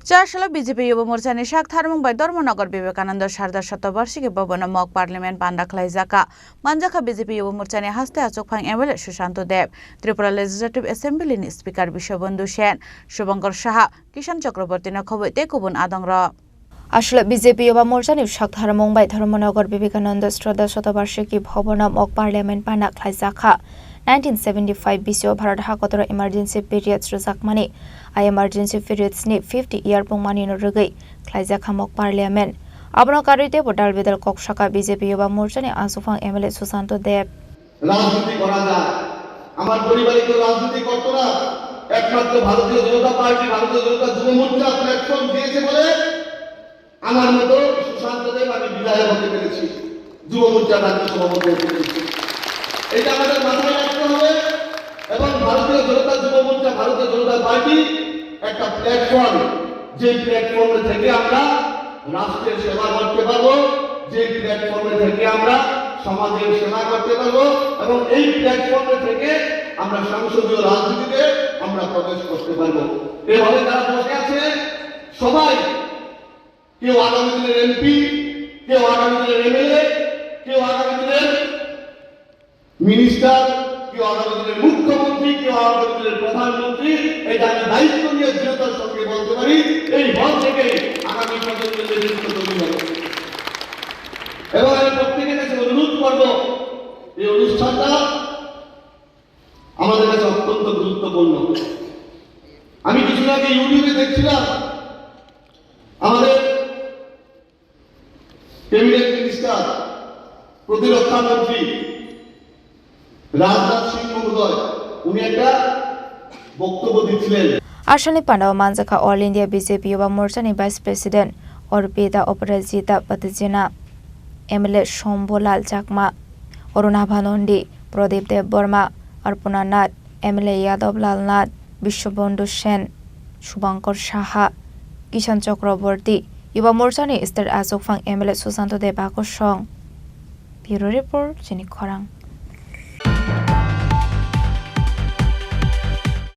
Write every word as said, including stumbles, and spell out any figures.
Chasalo B J P Yuba Morchani sak tharmung bai Dharmanagar Vivekananda Sardar Shatabarshiki Bhavan'o mock parliament panda khlaijakha. Manjakha B J P Yuba Morchani haste achukphang M L A Susanto Deb, Tripura Legislative Assembly ni Speaker Biswabandhu Sen, Shubhankar Saha, Kishan Chakraborty no khobwi tei kubun adongrok. Aswlai B J P Yuba Morchani sak tharmung bai Dharmanagar Vivekananda Sardar Shatabarshiki Bhavan'o mock parliament panda khlaijakha. Nineteen seventy-five bisio Bharat hakotoro emergency periods rwjakmani, a emergency periods ni fifty year pungmani no rwgwi khlaijakha mock parliament. Abono karwi teibo dal bedal kok saka B J P Yuba Morchani achukphang M L A Susanto Deb. রাজনীতি করা যায়। আমার পরিবারে কেউ রাজনীতি করতো না, একমাত্র ভারতীয় জনতা পার্টি, ভারতীয় জনতা যুব মোর্চা প্ল্যাটফর্ম দিয়েছে বলে আমার মতো সুশান্ত দেব আমি বিধায়ক হতে পেরেছি, যুব মোর্চা রাজ্য সভাপতি হতে পেরেছি। এটা আমাদের মাথায় রাখতে হবে। এবং ভারতীয় জনতা যুব মোর্চা, ভারতীয় জনতা পার্টি একটা প্ল্যাটফর্ম, যে প্ল্যাটফর্ম থেকে আমরা রাষ্ট্রের সেবা করতে পারবো, যে প্ল্যাটফর্ম থেকে আমরা সমাজের সেবা করতে পারবো এবং এই প্ল্যাটফর্ম থেকে আমরা সংসদীয় রাজনীতিতে আমরা প্রবেশ করতে পারবো। এভাবে যারা বসে আছে সবাই, কেউ আগামী দিনের এমপি, কেউ আগামী দিনের এমএলএ, কেউ আগামী দিনের মিনিস্টার, কেউ আগামী দিনের মুখ্যমন্ত্রী, কেউ আগামী দিনের প্রধানমন্ত্রী। এটা আমি দায়িত্ব নিয়ে দৃঢ়তার সঙ্গে বলতে পারি, এই হল থেকে আগামী প্রজন্মের নেতৃত্ব তৈরি হবে। এবং আমি প্রত্যেকের কাছে অনুরোধ করব, এই অনুষ্ঠানটা আমাদের কাছে অত্যন্ত গুরুত্বপূর্ণ। আমি কিছুদিন আগে YouTube-এ দেখছিলাম, আমাদের ক্যাবিনেট মিনিস্টার, প্রতিরক্ষা মন্ত্রী রাজনাথ সিং মহোদয়, উনি একটা বক্তব্য দিচ্ছিলেন। Aswkni pandao manjakha All India B J P Yuba Morchani Vice President Arpita Aparajita Patajina, M L A Shambhu Lal Chakma, Aruna Bhanondi, Pradip Debbarma, Arpana Nath, M L A Yadav Lal Nath, Biswabandhu Sen, Shubhankar Saha, Kishan Chakraborty, Yuba Morchani State Achukphang M L A Susanto Deb Akosong. Bureau Report, Chini Khorang.